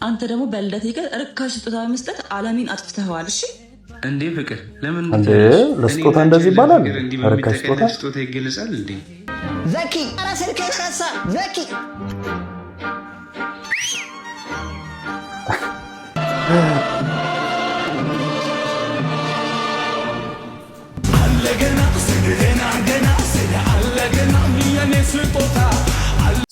አንተ ደግሞ በልደቴ ቀን ርካሽ ስጦታ በመስጠት ዓለሜን አጥፍተኸዋል። እሺ እንዴ ፍቅር፣ ለምን እንዴ ለስጦታ እንደዚህ ይባላል? ርካሽ ስጦታ ስጦታ ይገለጻል እንዴ? ዘኪ፣ ኧረ ስልክህን ረሳ ዘኪ።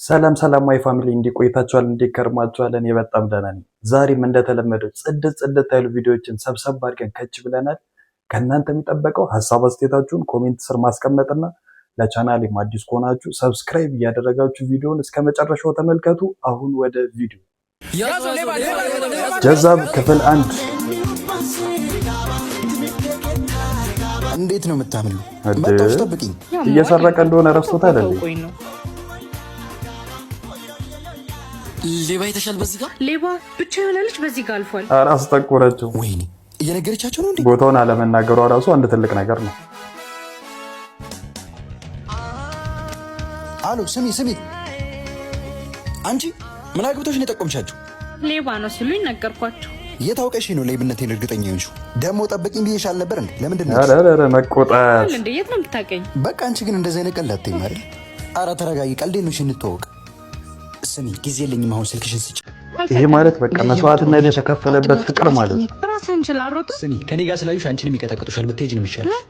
ሰላም ሰላም my family፣ እንዴት ቆይታችኋል? እንዴት ከርማችኋል? እኔ በጣም ደህና ነኝ። ዛሬም እንደተለመደው ጽድት ጽድት ያሉ ቪዲዮዎችን ሰብሰብ አድርገን ከች ብለናል። ከእናንተ የሚጠበቀው ሀሳብ አስተያየታችሁን comment ስር ማስቀመጥና ለቻናሌም አዲስ ከሆናችሁ subscribe እያደረጋችሁ ቪዲዮውን እስከ መጨረሻው ተመልከቱ። አሁን ወደ ቪዲዮ። ጀዛብ ክፍል 1። እንዴት ነው የምታምነው? መጣሁሽ፣ ጠብቂኝ። እየሰረቀ እንደሆነ ረስቶታል እንዴ? ሌባ ይተሻል። በዚህ ጋር ሌባ ብቻ የሆነ ልጅ በዚህ ጋር አልፏል። ኧረ አስጠቆረችው። ወይኔ እየነገረቻቸው ነው እንዴ? ቦታውን አለመናገሯ ራሱ አንድ ትልቅ ነገር ነው። አሎ፣ ስሚ ስሚ፣ አንቺ ምን አግብቶሽ ነው የጠቆምሻቸው? ሌባ ነው ሲሉኝ ነገርኳቸው። የታወቀሽ ነው ሌብነቴን እርግጠኛ የሆንሽው? ደግሞ ጠብቂኝ ብዬሽ አልነበር እንዴ? ለምንድን ነው ኧረ ኧረ መቆጣት እንዴ? የት ነው የምታውቀኝ? በቃ አንቺ ግን እንደዚህ አይነት ቀልድ አትይም አይደል? ኧረ ተረጋጊ፣ ቀልዴን ነው። እሺ እንተዋወቅ። ስሚ ጊዜ የለኝም አሁን፣ ስልክሽን ስጭ። ይሄ ማለት በቃ መስዋዕትነት የተከፈለበት ፍቅር ማለት ነው። ራስህን ችላ አሮጥ። ስሚ፣ ከኔ ጋር ስላዩሽ አንቺንም ይቀጠቅጡሻል። ብትሄጂ ነው የሚሻልሽ።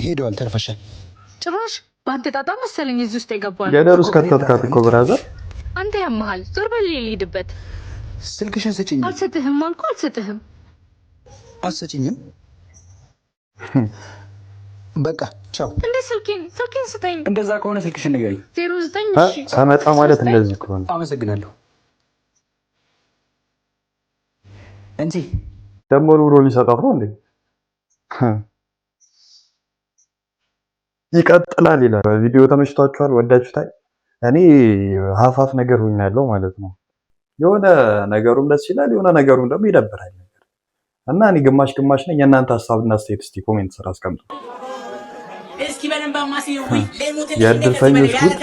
ሄደዋል፣ ተርፈሻል። ጭራሽ በአንተ ጣጣ መሰለኝ እዚህ ውስጥ የገባል። ገደል ውስጥ ከተትካት እኮ brother። አንተ ያመሃል። ዞር በል ልሂድበት። ስልክሽን ስጭኝ። አልሰጥህም አልኩህ፣ አልሰጥህም። አትሰጭኝም? በቃ ቻው። እንዴ ስልኬን ስልኬን ስጠኝ። እንደዛ ከሆነ ስልክሽን ንገሪኝ። 09 ሰመጣ ማለት እንደዚህ ከሆነ አመሰግናለሁ። እንጂ ደግሞ ኑሮ ሊሰጣት ነው እንዴ? ይቀጥላል ይላል። ቪዲዮ ተመችቷችኋል? ወዳችሁታል? እኔ ሀፋፍ ነገር ሆኛለሁ ማለት ነው። የሆነ ነገሩም ደስ ይላል፣ የሆነ ነገሩም ደግሞ ይደብራል ነገር እና እኔ ግማሽ ግማሽ ነኝ። የእናንተ ሀሳብና አስተያየት እስቲ comment ስር አስቀምጡ። እስኪ በደንብ አማስይው። የእድርተኞች ጉድ!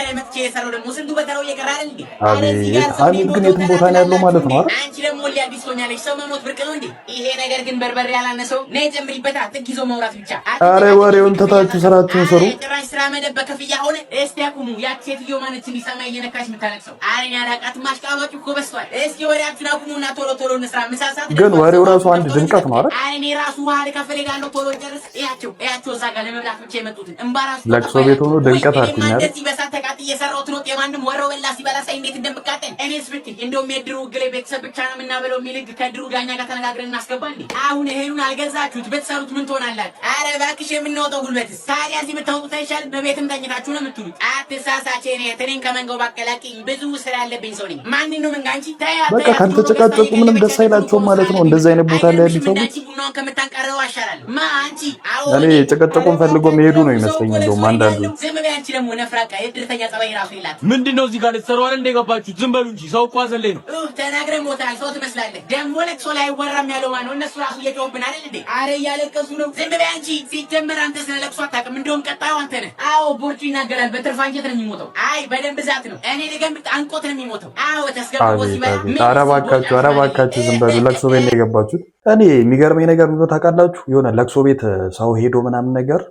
አቤት ሀሚድ ግን የትም ቦታ ነው ያለው ማለት ነው አይደል? አንቺ ደግሞ ሁሌ አዲስ ሆኛለሽ። ሰው መሞት ብርቅ ነው እንዴ? ይሄ ነገር ግን በርበሬ ያላነሰው ነይ ጨምሪበታ። ጥግ ይዞ መውራት ብቻ። አረ ወሬውን ትታችሁ ስራችሁን ስሩ። ጭራሽ ስራ መደብ በክፍያ ሆነ። እስቲ አቁሙ። ያቺ ሴትዮ ማነች እንዲህ ሰማይ እየነካሽ የምታለቅሰው? አረ እኔ አላውቃትም። አሽቃባጭ እኮ በዝቷል። እስኪ ወሬያችሁን አቁሙና ቶሎ ቶሎ እንስራ። ምሳ ሰዓት ግን ወሬው ራሱ አንድ ድምቀት ነው አይደል? አረ እኔ ራሱ ውሃ ልከፍል እሄዳለሁ። ቶሎ ጨርስ። እያቸው እያቸው እዛ ጋር ለመብላት ብቻ የመጡትን እምባ ራሱ ለቅሶ ቤት ሆኖ ድምቀት አትይኝ አይደል? እንደዚህ በሳት ተቃጥዬ የሰራሁትን ወጥ የማንም ወሮ በላ ሲበላ ሳይ እንዴት እንደምቃጠል። እኔስ ብትይ እንደውም የድሩ ሕግ ላይ ቤተሰብ ብቻ ነው የምናበለው የሚል ሕግ ከድሩ ዳኛ ጋር ተነጋግረን እናስገባ እንዴ። አሁን ይሄኑን አልገዛችሁት ብትሰሩት ምን ትሆናላችሁ? አረ እባክሽ የምናወጣው ጉልበትስ ታዲያ እዚህ ብታወጡት አይሻልም? በቤትም ተኝታችሁ ነው የምትውሉት። አትሳሳች። እኔ እኔን ከመንጋው ባቀላቅኝ ብዙ ስራ ያለብኝ ሰው ነኝ። ማንን ነው መንጋ? አንቺ ተይ። በቃ ካልተጨቃጨቁ ምንም ደስ አይላቸውም ማለት ነው። እንደዚህ አይነት ቦታ ላይ ያሉ ሰዎች ቡናውን ከምታንቀረው አሻላለሁ። ማ አንቺ? አዎ እኔ ጭቅጭቁን ፈልጎ መሄዱ ነው ይመስለኝ። እንደውም አንዳንዱ ዝም በይ አንቺ ደግሞ ነፍራቃ፣ የእድርተኛ ጸባይ ራሱ የላትም። ምንድን ነው እዚህ ጋር ልትሰሩ አይደል እንደ ገባችሁት? ዝም በሉ እንጂ ሰው እኮ ሀዘን ላይ ነው። ተናግረህ ሞታል። ሰው ትመስላለህ። ደግሞ ለቅሶ ላይ አይወራም ያለው ማነው? እነሱ ራሱ እየጮሁብን አይደል እንዴ? አረ እያለቀሱ ነው። ዝም በይ አንቺ። ሲጀመር አንተ ስለ ለቅሶ አታውቅም። እንደውም ቀጣዩ አንተ ነህ። አዎ ቦርጩ ይናገራል። በትርፍ አንጀት ነው የሚሞተው። አይ በደንብ ብዛት ነው። እኔ ልገምት አንቆት ነው የሚሞተው። አዎ ተስገብግቦ ሲበላ። ኧረ እባካችሁ፣ ኧረ እባካችሁ ዝም በሉ። ለቅሶ ቤት ነው የገባችሁት። እኔ የሚገርመኝ ነገር ምንድነው ታውቃላችሁ? የሆነ ለቅሶ ቤት ሰው ሄዶ ምናምን ነገር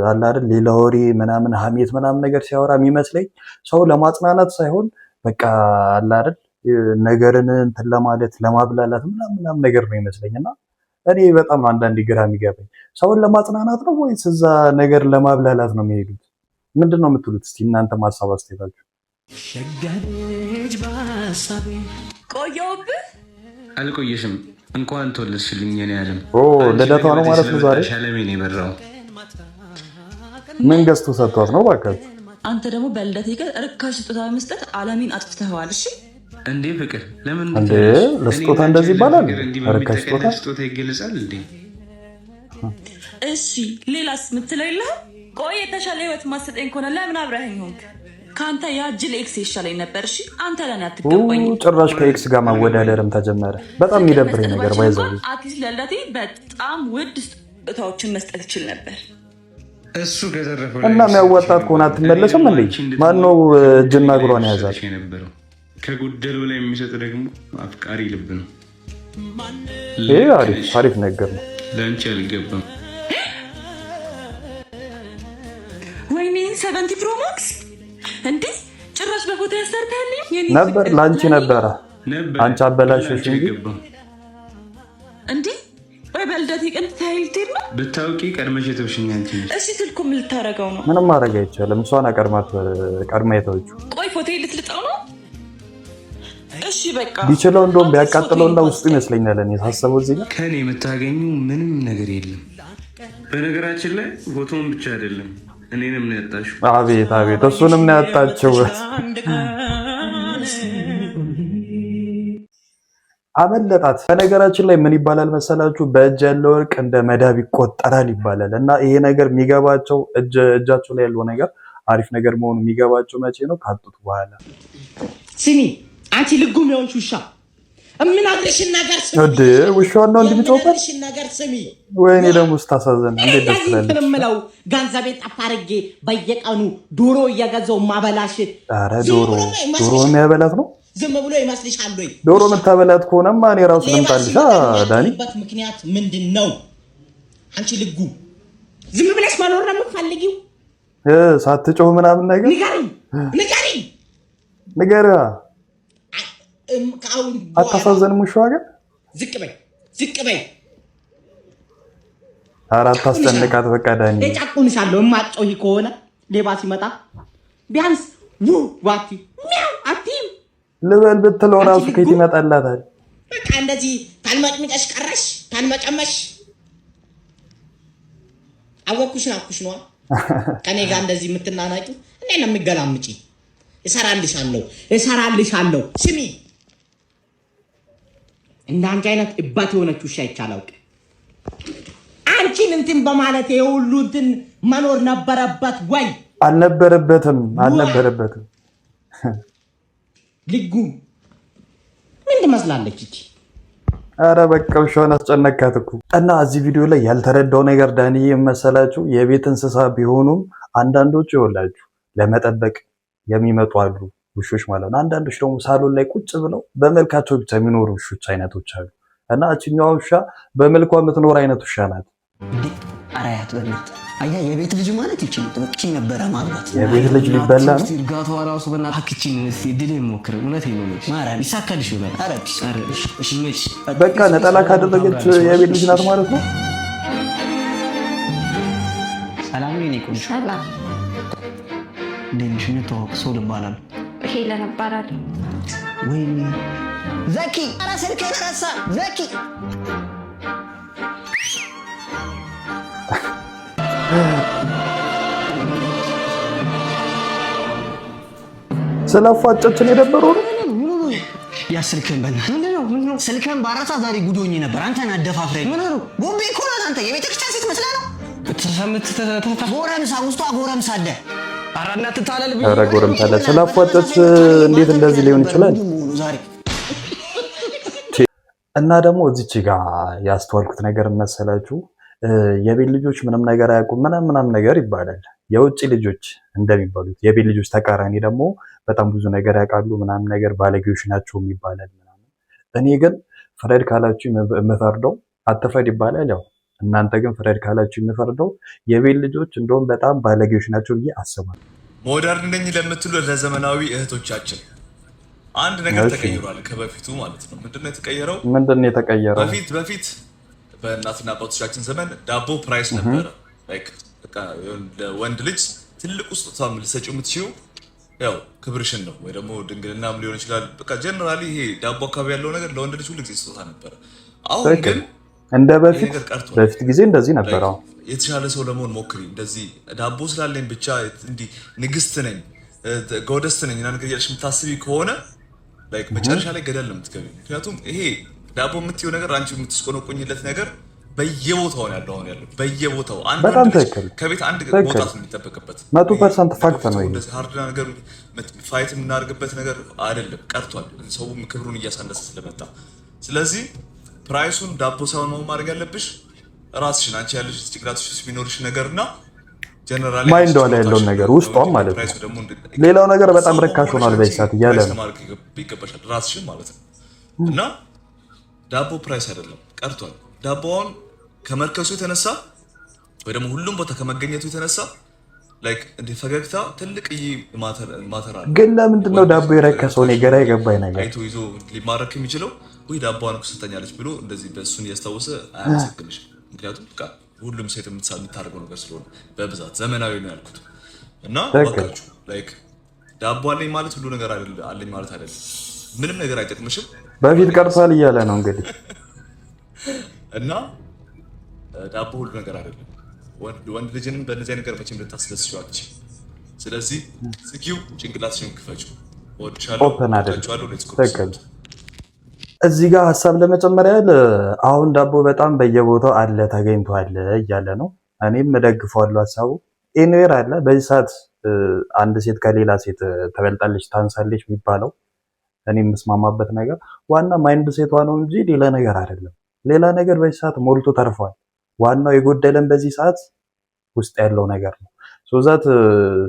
አለ አይደል፣ ሌላ ወሬ ምናምን ሀሜት ምናምን ነገር ሲያወራ የሚመስለኝ ሰው ለማጽናናት ሳይሆን በቃ አለ አይደል ነገርን እንትን ለማለት ለማብላላት ምናምን ምናምን ነገር ነው ይመስለኝ። እና እኔ በጣም አንዳንዴ ግራ የሚገባኝ ሰውን ለማጽናናት ነው ወይስ እዛ ነገር ለማብላላት ነው የሚሄዱት? ምንድን ነው የምትሉት? እስቲ እናንተ ሀሳብ አስተያየታችሁ። ቆየሁብህ። አልቆየሽም። እንኳን ተወለድሽልኝ የኔ ዓለም። ኦ ልደቷ ነው ማለት ነው ዛሬ። ዓለሜ ነው የበራው። ምን ገዝቶ ሰጥቷት ነው ባካችሁ? አንተ ደግሞ በልደቴ ቀን ርካሽ ስጦታ በመስጠት ዓለሜን አጥፍተኸዋል። እሺ እንዴ ፍቅር፣ ለምን እንዴ ለስጦታ እንደዚህ ይባላል? ርካሽ ስጦታ ስጦታ ይገለጻል እንዴ? እሺ ሌላስ የምትለው የለህም? ቆይ የተሻለ ህይወት ማሰጠኝ ከሆነ ለምን አብረኸኝ ሆንክ? ከአንተ ያ ጅል ex ይሻለኝ ነበር። እሺ አንተ ለኔ አትገባኝም። ጭራሽ ከ ex ጋር ማወዳደርም ተጀመረ። በጣም የሚደብረኝ ነገር ባይዘው at least ለልደቴ በጣም ውድ ስጦታዎችን መስጠት ይችል ነበር። እሱ ከተረፈው እና የሚያዋጣት ከሆነ አትመለስም እንዴ? ማነው እጅና እግሯን የያዛት? የነበረው ከጎደለው ላይ የሚሰጥ ደግሞ አፍቃሪ ልብ ነው። ይሄ አሪፍ አሪፍ ነገር ነው። ለአንቺ አልገባም። ወይኔ 17 Pro Max እንዴ! ጭራሽ በፎቶ ያሰርታልኝ ነበር ለአንቺ ነበረ፣ ነበር አንቺ አበላሸሽ ለአንቺ እንጂ። አይገባም። እንዴ! ወይ በልደቴ ቀን ታይልቴር ነው። ብታውቂ ቀድመሽ የተውሽኝ አንቺ ነሽ። እሺ ስልኩ ምን ልታረገው ነው? ምንም ማድረግ አይቻልም። እሷን ቀድማት ቀድማ የተወችው። ቆይ ፎቶ ልትልጠው ነው? እሺ በቃ ቢችለው እንደውም ቢያቃጥለውና ውስጡ ይመስለኛል እኔ ሳስበው እዚህ ጋር። ከኔ የምታገኙ ምንም ነገር የለም። በነገራችን ላይ ፎቶውን ብቻ አይደለም እኔንም ነው ያጣሽው። አቤት አቤት፣ እሱንም ነው ያጣችው። አመለጣት። በነገራችን ላይ ምን ይባላል መሰላችሁ? በእጅ ያለ ወርቅ እንደ መዳብ ይቆጠራል ይባላል። እና ይሄ ነገር የሚገባቸው እጃቸው ላይ ያለው ነገር አሪፍ ነገር መሆኑ የሚገባቸው መቼ ነው? ካጡት በኋላ። ስሚ አንቺ ልጉም የሆንሽ ውሻ፣ እምነግርሽን ነገር ስሚ። እንዴ፣ ውሻዋን ነው እንዲህ የሚጮህበት? የምነግርሽን ነገር ስሚ። ወይኔ ደግሞ ስታሳዘን እንዴት ደስ እንደዚህ እንትን ትላለች። የምለው ገንዘቤን ጠፍ አድርጌ በየቀኑ ዶሮ እየገዛው ማበላሽ ኧረ ዝም ዶሮ ብሎ ዶሮ ይመስልሻል? የሚያበላት ነው። ዝም ብሎ ይመስልሻል ወይ? ዶሮ የምታበላት ከሆነማ እኔ ራሱ ሌባ ልምጣልሻ ሲመጣ ዳኒ። የማትሆንበት ምክንያት ምንድን ነው? አንቺ ልጉም ዝም ብለሽ መኖር ነው የምትፈልጊው? ሳትጮህ ምናምን ነገር። ንገሪኝ፣ ንገሪኝ። ንገሪዋ። ከአሁን በኋላ አታሳዘንም ውሻዋ ግን? ዝቅ በይ፣ ዝቅ በይ። ኧረ አታስጨንቃት በቃ ዳኒ። እጨቁንሻለሁ። የማትጮሂ ከሆነ ሌባ ሲመጣ ቢያንስ ው ዋቲ ሚያው አትይም። ልበል ብትለው ራሱ ከየት ይመጣላታል? በቃ እንደዚህ ታልመጭምጨሽ ቀረሽ፣ ታልመጨመሽ። አወኩሽ ናኩሽ ነዋ። ከኔ ጋር እንደዚህ የምትናናቂው እንዴ ነው የሚገላምጪ? እሰራልሻለሁ፣ እሰራልሻለሁ። ስሚ፣ እንደ አንቺ አይነት እባት የሆነች ውሻ አይቼ አላውቅም። አንቺን እንትን በማለት የሁሉ እንትን መኖር ነበረበት ወይ? አልነበረበትም፣ አልነበረበትም። ልጉም ምን ትመስላለች እቺ? አረ በቃ ውሻዋን አስጨነካት እኮ። እና እዚህ ቪዲዮ ላይ ያልተረዳው ነገር ዳንዬ መሰላችሁ፣ የቤት እንስሳ ቢሆኑም አንዳንዶቹ ይወላችሁ ለመጠበቅ የሚመጡ አሉ ውሾች ማለት ነው። አንዳንዶች ደግሞ ሳሎን ላይ ቁጭ ብለው በመልካቸው ብቻ የሚኖሩ ውሾች አይነቶች አሉ። እና እችኛዋ ውሻ በመልኳ የምትኖር አይነት ውሻ ናት። አራያት በእናትህ አያ የቤት ልጅ ማለት ይችል እቺ ነበረ ማግባት። የቤት ልጅ ሊበላ ነው። እርጋታዋ ራሱ በእናትህ እቺን እስኪ እድልህን ሞክር። እውነቴን ነው የምልሽ። ማርያም። ይሳካልሽ ይሆናል። ኧረ peace። ኧረ እሺ፣ ይመችሽ። በቃ ነጠላ ካደረገች የቤት ልጅ ናት ማለት ነው። ሰላም ነው የኔ ቆንጆ። ሰላም። እንዴት ነሽ? እንተዋወቅ። ሶል እባላለሁ። ሄለን እባላለሁ። ወይኔ ዘኪ፣ ኧረ ስልክህን ረሳ ዘኪ። ስለፏጨችን የደበረው ነው። ያ ስልክህን በእናትህ ምንድነው? ስልክህን ባረሳ ዛሬ ጉድ ሆኜ ነበር። አንተን አደፋፍረኝ። ምን ነው ቦምቤ እኮ ናት። አንተ የቤተክርስቲያን ሴት መስለህ ነው። ጎረምሳ ውስጧ ጎረምሳ አለ። ኧረ ጎረምሳ አለ። ስለፏጨች እንዴት እንደዚህ ሊሆን ይችላል? ዛሬ እና ደግሞ እዚች ጋ ያስተዋልኩት ነገር መሰላችሁ፣ የቤት ልጆች ምንም ነገር አያውቁም ምናምን ምናምን ነገር ይባላል። የውጭ ልጆች እንደሚባሉት የቤት ልጆች ተቃራኒ ደግሞ በጣም ብዙ ነገር ያውቃሉ ምናምን ነገር ባለጌዎች ናቸው ይባላል ምናምን። እኔ ግን ፍረድ ካላችሁ የምፈርደው፣ አትፍረድ ይባላል። ያው እናንተ ግን ፍረድ ካላችሁ የምፈርደው የቤት ልጆች እንደውም በጣም ባለጌዎች ናቸው ብዬ አስባለሁ። Modern ነኝ ለምትሉ ለዘመናዊ እህቶቻችን አንድ ነገር ተቀይሯል ከበፊቱ ማለት ነው። ምንድነው የተቀየረው? ምንድን ነው የተቀየረው? በፊት በፊት በእናትና አባቶቻችን ዘመን ዳቦ price ነበረ። Like በቃ የሆነ ለወንድ ልጅ ትልቁ ስጦታ ልሰጪው የምትችይው ያው ክብርሽን ነው ወይ ደግሞ ድንግልናም ሊሆን ይችላል። በቃ generally ይሄ ዳቦ አካባቢ ያለው ነገር ለወንድ ልጅ ሁሉ ጊዜ ስጦታ ነበረ። አሁን ትክክል። ግን እንደ ይሄ በፊት ነገር ቀርቷል። በፊት ጊዜ እንደዚህ ነበር። አዎ። የተሻለ ሰው ለመሆን ሞክሪ። እንደዚህ ዳቦ ስላለኝ ብቻ እንዲህ ንግስት ነኝ goddess ነኝ እና ነገር እያልሽ የምታስቢ ከሆነ like መጨረሻ ላይ ገደል ነው የምትገቢ። ምክንያቱም ይሄ ዳቦ የምትይው ነገር አንቺ የምትስቆነቁኝለት ነገር በየቦታው ነው ያለው። አሁን ያለው በየቦታው አንድ በጣም ወንድ ልጅ ትክክል። ከቤት አንድ መውጣት ነው የሚጠበቅበት። 100% fact ነው ይሄ። እንደዚህ hard ነገር fight የምናደርግበት ነገር አይደለም፣ ቀርቷል። ሰውም ክብሩን እያሳነሰ ስለመጣ፣ ስለዚህ price ኡን ዳቦ ሳይሆን መሆን ማድረግ ያለብሽ ራስሽን፣ አንቺ ያለሽ ጭንቅላትሽ ውስጥ የሚኖርሽ ነገር እና ጀነራል Mind ዷ ላይ ያለውን ነገር ውስጧም ማለት ነው። ሌላው ነገር በጣም ርካሽ ሆኗል በዚህ ሰዓት እያለ ነው። ይገባሻል ራስሽን ማለት ነው። እና ዳቦ price አይደለም ቀርቷል። ዳቦውን ከመርከሱ የተነሳ ወይ ደግሞ ሁሉም ቦታ ከመገኘቱ የተነሳ like እንደ ፈገግታ ትልቅ matter አለ። ግን ለምንድን ነው ዳቦ የረከሰው? እኔ ግራ የገባኝ ነገር አይቶ ይዞ ሊማረክ የሚችለው ወይ ዳቦዋን እኮ ሰጥታኛለች ብሎ እንደዚህ በእሱን እያስታወሰ አያመሰግንሽም። ምክንያቱም በቃ ሁሉም ሴት የምታደርገው ነገር ስለሆነ በብዛት ዘመናዊ ነው ያልኩት። እና እባካችሁ like ዳቦ አለኝ ማለት ሁሉ ነገር አለኝ ማለት አይደለም። ምንም ነገር አይጠቅምሽም። በፊት ቀርቷል እያለ ነው እንግዲህ። እና ዳቦ ሁሉ ነገር አይደለም። ወንድ ልጅንም በእነዚህ ነገር መቼም ልታስደስሺው አትችይም። ስለዚህ ዝጊው፣ ጭንቅላትሽን ክፈችው። እወድሻለሁ። Open አድርግ። እወዳችኋለሁ። Let's go። ትክክል። እዚህ ጋር ሀሳብ ለመጨመር ያህል አሁን ዳቦ በጣም በየቦታው አለ፣ ተገኝቷል እያለ ነው። እኔም እደግፈዋለሁ ሀሳቡ። Anywhere አለ። በዚህ ሰዓት አንድ ሴት ከሌላ ሴት ትበልጣለች፣ ታንሳለች የሚባለው እኔ የምስማማበት ነገር ዋና mindset ቷ ነው እንጂ ሌላ ነገር አይደለም። ሌላ ነገር በዚህ ሰዓት ሞልቶ ተርፏል። ዋናው የጎደለን በዚህ ሰዓት ውስጥ ያለው ነገር ነው። So that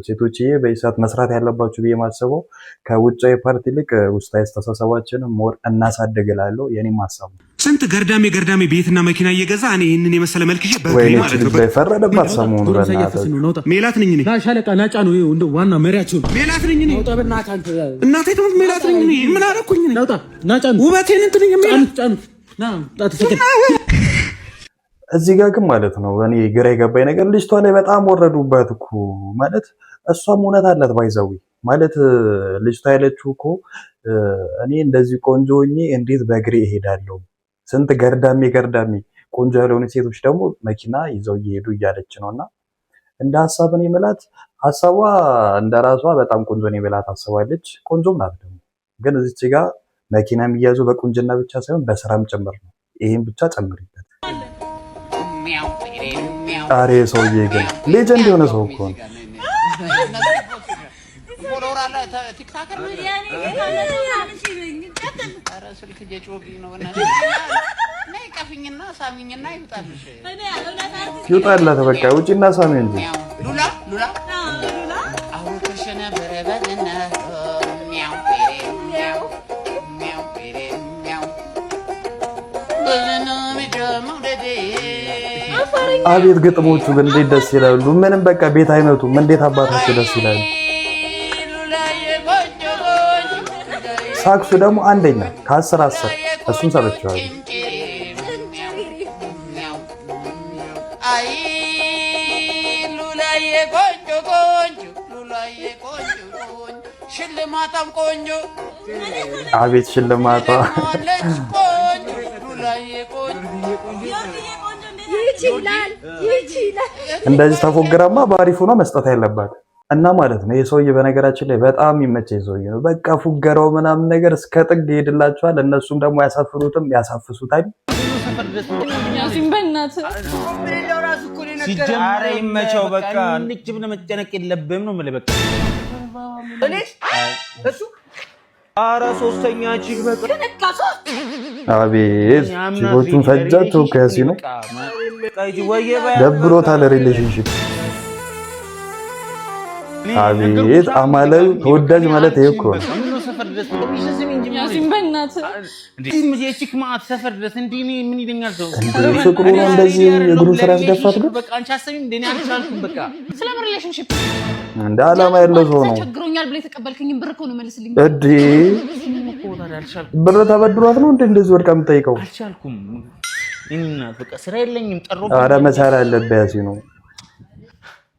ሴቶችዬ በዚህ ሰዓት መስራት ያለባችሁ ብዬ ማስበው ከውጫዊ part ይልቅ ውስጣዊ አስተሳሰባችንን more እናሳድግ እላለሁ። የኔም ሀሳብ ነው። ስንት ገርዳሜ ገርዳሜ ቤትና መኪና እየገዛ እኔ ይህንን የመሰለ መልክ ይዤ በእግሬ ወይኔ ማለት ልጅ ነው። ላይ ፈረደባት ሰሞኑን በእናትህ። ሜላት ነኝ እኔ። ሻለቃ ናጫ ነው። ይኸው እንደው ዋና መሪያቸው ነው። ሜላት ነኝ እኔ። ናውጣ በእናትህ አንተ። እናቴ ትሙት ሜላት ነኝ እኔ። ምን አደረኩኝ እኔ? ናውጣ ናጫ ነው። ውበቴን እንትን ሜላት ጫኑት ጫኑት። ና ጣ ተሰቀል። እዚህ ጋር ግን ማለት ነው እኔ ግራ የገባኝ ነገር ልጅቷ ላይ በጣም ወረዱባት እኮ። ማለት እሷም እውነት አላት by the way። ማለት ልጅቷ ያለችው እኮ እኔ እንደዚህ ቆንጆ ሆኜ እንዴት በእግሬ እሄዳለሁ? ስንት ገርዳሜ ገርዳሜ ቆንጆ ያልሆኑ ሴቶች ደግሞ መኪና ይዘው እየሄዱ እያለች ነው። እና እንደ ሀሳብ እኔ የምላት ሀሳቧ እንደ ራሷ በጣም ቆንጆ ነው ብላ ታስባለች። ቆንጆም ናት ደግሞ። ግን እዚች ጋር መኪና የሚያዙ በቁንጅና ብቻ ሳይሆን በስራም ጭምር ነው። ይሄን ብቻ ጨምሪበት። አሬ ሰውዬ ግን legend የሆነ ሰው እኮ ነው። Follower አለ TikToker ነው። ኧረ ስልክ እየጮኸብኝ ነው። ነይ ቀፍኝና ሳሚኝና ይውጣልሽ። ይውጣላት በቃ፣ ውጪና ሳሚ እንጂ። ሉላ ሉላ አውቅሽ ነበረ በዝና ሚያው ሚያው ሚያው ሚያው በዝና መውደዴ። አቤት ግጥሞቹ ግን እንዴት ደስ ይላሉ። ምንም በቃ ቤት አይመቱም። እንዴት አባታቸው ደስ ይላሉ። ሳክሱ ደግሞ አንደኛ ከ10 10፣ እሱን ሰለቸዋለሁ። አይ ሉላዬ ቆንጆ ቆንጆ፣ ሉላዬ ቆንጆ ቆንጆ፣ ሽልማታም ቆንጆ። አቤት ሽልማቷ! አለች ቆንጆ፣ ሉላዬ ቆንጆ። ይችላል ይችላል። እንደዚህ ተፎግራማ በአሪፉ ነው መስጠት ያለባት እና ማለት ነው። ይህ ሰውዬ በነገራችን ላይ በጣም የሚመቸኝ ሰውዬ ነው። በቃ ፉገራው ምናምን ነገር እስከ ጥግ ይሄድላቸዋል። እነሱም ደግሞ ያሳፍሩትም ያሳፍሱታል። ያሲን በእናትህ። ኧረ ይመቸው በቃ። እንድች ብለህ መጨነቅ የለብህም ነው የምልህ። በቃ እሱ ኧረ ሶስተኛ chick በቃ። አቤት chick ኦቹን ፈጃቸው እኮ ያሲኑ። ደብሮታል relationship። አቤት አማላዩ ተወዳጅ ማለት ይሄ እኮ ነው። ያሲን በእናትህ። የ chick ማዕት ሰፈር ድረስ እንዲህ እኔ ምን ይለኛል ሰው? እንዴ ፍቅሩ ነው እንደዚህ እግሩን ስራ ያስደፋት ግን። በቃ አንቺ አሰቢም እንደ እኔ አልቻልኩም በቃ። ስለምን relationship? እንደ ዓላማ ያለው ሰው ነው። ቸግሮኛል ብለህ የተቀበልከኝን ብር እኮ ነው መልስልኝ። እዴ ብር ተበድሯት ነው እንዴ እንደዚህ ወድቃ የምጠይቀው? አልቻልኩም። እኔ እናት በቃ ስራ የለኝም ጠሮ ኧረ መቻል አለብህ ያሲኑ።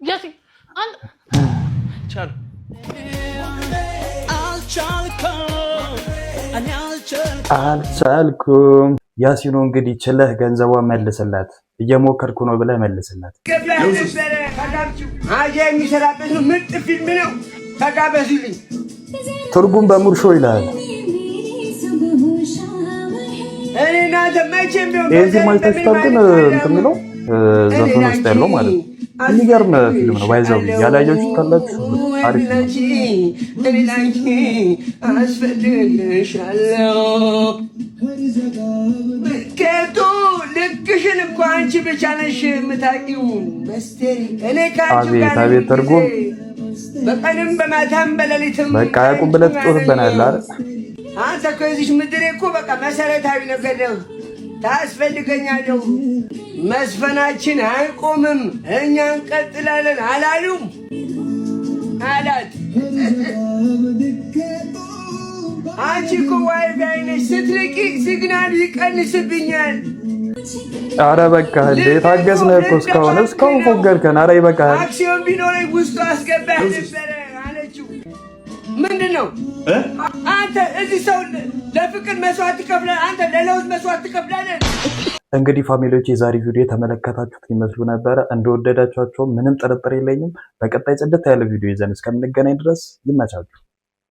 ያሲን አንድ አልቻልኩም። አልቻልኩም። ያሲኖ እንግዲህ ችለህ ገንዘቧን መልስላት። እየሞከርኩ ነው ብለህ መልስላት። የሚሰራበት ነው። ምርጥ ፊልም ነው። ተጋበዙልኝ። ትርጉም በሙርሾ ይላል። እኔ እናንተ መቼም ቢሆን ይህን ፊልም አይታችሁታል? ግን እንትን የሚለው ዘፈን ውስጥ ያለው ማለት ነው። የሚገርም ፊልም ነው። By the way ያላያችሁት ካላችሁ አሪፍ ነው። እኔ ላንቺ አስፈልግሻለሁ። ከቱ ልክሽን እኮ አንቺ ብቻ ነሽ የምታውቂው። እኔ ከአንቺ አቤት ጋር አቤት ትርጉም! በቀንም በማታም በሌሊትም። በቃ ያቁም ብለህ ትጮህብናለህ አይደል? አንተ ከዚች ምድር እኮ በቃ መሰረታዊ ነገር ነው። ታስፈልገኛለሁ። መስፈናችን አይቆምም፣ እኛ እንቀጥላለን አላሉም አላት። አንቺ እኮ ዋይፋይ ነሽ፣ ስትርቂ signal ይቀንስብኛል። አረ በቃ እንዴ፣ ታገስነህ እኮ እስካሁን እስካሁን ፎገርከን። አረ ይበቃል። አክሲዮን ቢኖረኝ ውስጡ አስገባህ ነበረ አለችው። ምንድን ነው አንተ እዚህ ሰው ለፍቅር መስዋዕት ትከፍላለህ፣ አንተ ለለውዝ መስዋዕት ትከፍላለህ። እንግዲህ family ዎች፣ የዛሬ ቪዲዮ የተመለከታችሁት ይመስሉ ነበረ። እንደወደዳችኋቸው ምንም ጥርጥር የለኝም። በቀጣይ ጽድት ያለ ቪዲዮ ይዘን እስከምንገናኝ ድረስ ይመቻችሁ።